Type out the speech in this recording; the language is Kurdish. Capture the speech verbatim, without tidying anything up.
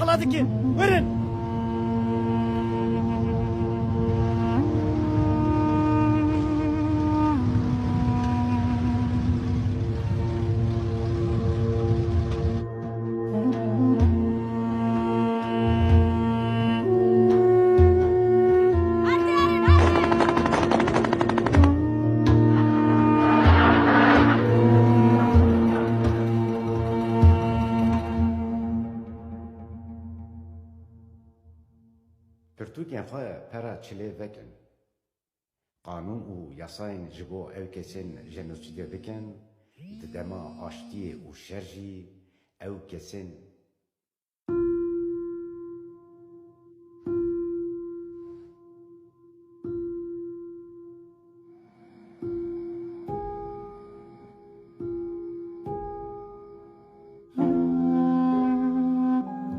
Ala dikin. Werin. Pirtûkên xwe pera çilê vekin. Qanûn û yasayên ji bo ew kesên jenosîde dikin, di dema aştiyê û şer jî ew kesên